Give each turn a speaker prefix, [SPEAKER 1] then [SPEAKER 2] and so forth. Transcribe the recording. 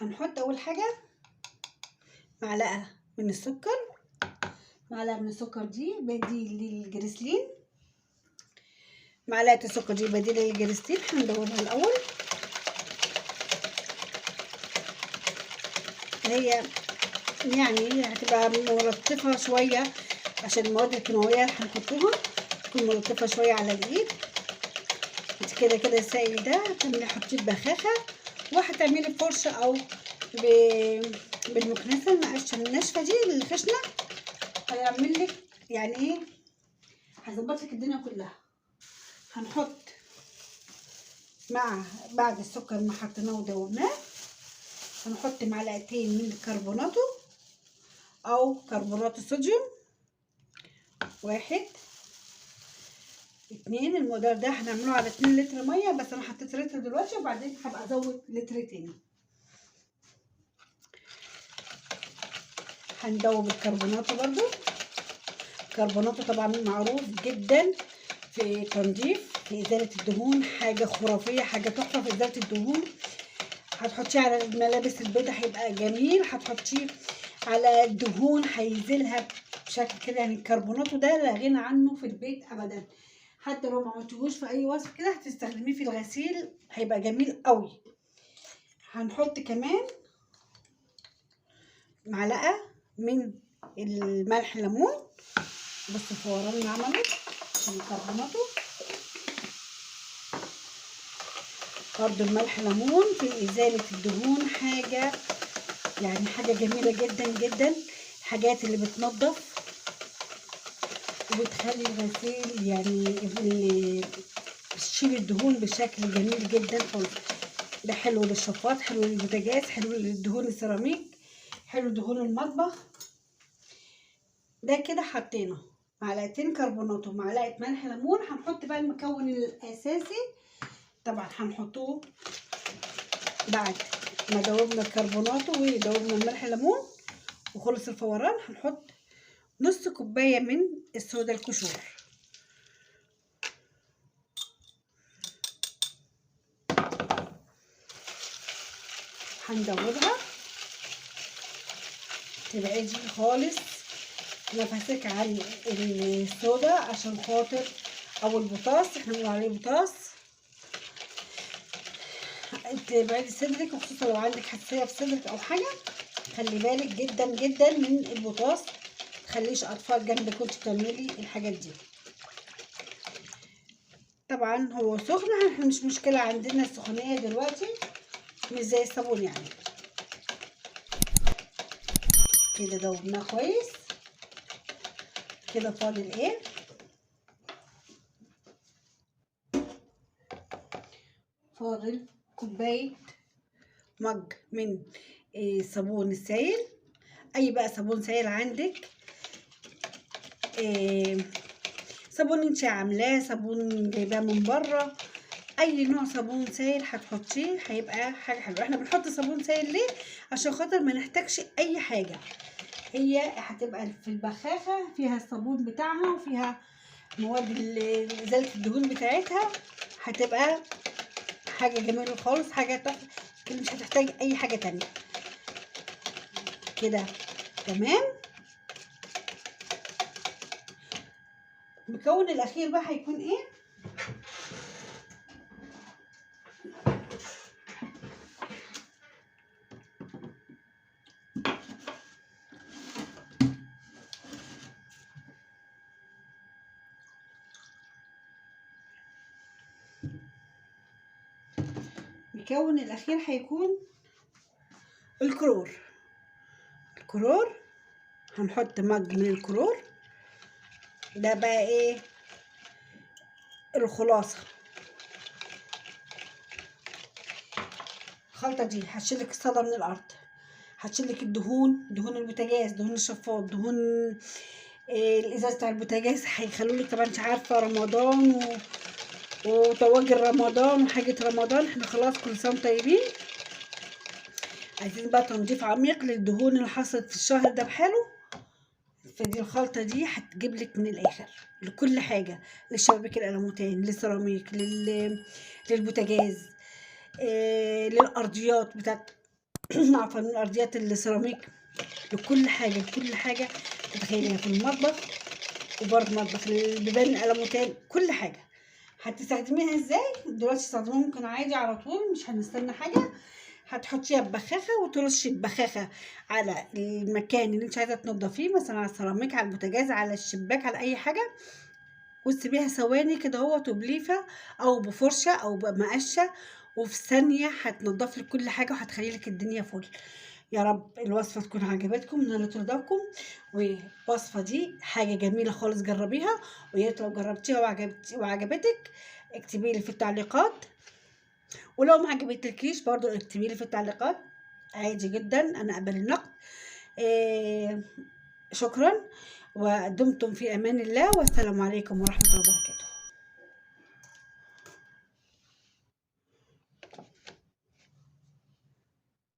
[SPEAKER 1] هنحط اول حاجة معلقه من السكر، معلقه من السكر دي بديل للجريسلين، معلقه السكر دي بديل للجريسلين. هندوبها الاول. هي يعني هتبقى ملطفه شوية عشان المواد الكيماوية اللي هنحطوها تكون ملطفه شوية على الايد. انت كده كده السائل ده هتعملي حطيه ببخاخه، وهتعملي بفرشه او بالمكنسه المقشه الناشفه دي الخشنة، هيعمل لك يعني ايه، هيظبط لك الدنيا كلها. هنحط مع بعد السكر ما حطيناه ودوبناه، هنحط معلقتين من الكربوناتو او كربونات الصوديوم، 1 2. المقدار ده هنعمله على 2 لتر مية، بس انا حطيت لتر دلوقتي وبعدين هبقى ازود لتر تاني. هندوب الكربوناتو برضو. الكربوناتو طبعا معروف جدا في تنظيف، في ازالة الدهون، حاجة خرافية، حاجة تحفة في ازالة الدهون. هتحطيه على الملابس البيضاء هيبقى جميل، هتحطيه على الدهون هيزيلها بشكل كده. يعني الكربوناتو ده لا غنى عنه في البيت ابدا، حتى لو ما عملتيهوش في اي وصف كده هتستخدميه في الغسيل هيبقى جميل قوي. هنحط كمان معلقه من الملح الليمون. بصوا الفوران اللي عمله عشان الكربوناتو. برضو الملح ليمون في ازالة الدهون، حاجة يعني حاجة جميلة جدا جدا. الحاجات اللي بتنظف وبتخلي الغسيل يعني اللي بتشيل الدهون بشكل جميل جدا خالص. ده حلو للشفاط، حلو للبوتاجاز، حلو للدهون السيراميك، حلو دهون المطبخ. ده كده حطينا معلقتين كربونات ومعلقة ملح ليمون. هنحط بقى المكون الاساسي، طبعا هنحطوه بعد ما دوبنا الكربونات ودوبنا الملح الليمون وخلص الفوران. هنحط نص كوباية من الصودا الكشور. هندوبها، تبعدي خالص نفسك عن الصودا عشان خاطر او البطاس، احنا بنقول عليه بطاس. تبعدي صدرك، وخصوصا لو عندك حساسية في صدرك او حاجة، خلي بالك جدا جدا من البطاس، متخليش اطفال جنبك وانت بتعملي الحاجات دي. طبعا هو سخن، احنا مش مشكلة عندنا السخونيه دلوقتي، مش زي الصابون يعني. كده دوبناه كويس. كده فاضل ايه؟ فاضل كوباية مج من صابون السائل، اي بقى صابون سائل عندك، صابون انت عاملاه، صابون جايباه من بره، اي نوع صابون سائل هتحطيه هيبقى حاجة حلوة. احنا بنحط صابون سائل ليه؟ عشان خاطر ما نحتاجش اي حاجة، هي هتبقى في البخاخه فيها الصابون بتاعها وفيها مواد ازالة الدهون بتاعتها، هتبقى حاجة جميلة خالص، حاجة تحفة، مش هتحتاج اي حاجة تانية. كده تمام. المكون الاخير بقى هيكون ايه؟ المكون الاخير هيكون الكرور. الكرور هنحط مج من الكرور. ده بقى ايه الخلاصة. الخلطة دي هتشيلك الصدى من الارض، هتشيلك الدهون، دهون البوتاجاز، دهون الشفاط، دهون الازاز بتاع البوتاجاز. هيخلولك طبعا انت عارفه رمضان وطواجن رمضان وحاجة رمضان، احنا خلاص كل سنة طيبين. عايزين بقى تنظيف عميق للدهون اللي حصلت في الشهر ده بحاله، فدي الخلطة دي هتجيب لك من الآخر لكل حاجة، للشبابيك الألموتان، للسيراميك، للبوتاجاز، للأرضيات بتاعت عفوا من ارضيات السيراميك، لكل حاجة، لكل حاجة تتخيليها في المطبخ وبرده مطبخ البيبان الالوميتال، كل حاجة. هتستخدميها ازاي دلوقتي؟ تستخدميها ممكن عادي على طول، مش هنستنى حاجة. هتحطيها ببخاخه وترشي البخاخه على المكان اللي انت عايزه تنضفيه، مثلا على السيراميك، على البوتاجاز، على الشباك، على اي حاجة، وتسيبيها ثواني كده اهوت وبليفه او بفرشه او بمقشه، وفي ثانية هتنضف لك كل حاجة وهتخلي لك الدنيا فل. يا رب الوصفة تكون عجبتكم ونالت رضاكم. والوصفه دي حاجة جميلة خالص، جربيها، ويا ريت لو جربتيها وعجبتك اكتبي لي في التعليقات، ولو ما عجبتكيش برضو اكتبي لي في التعليقات عادي جدا، انا اقبل النقد. شكرا، ودمتم في امان الله، والسلام عليكم ورحمة الله وبركاته.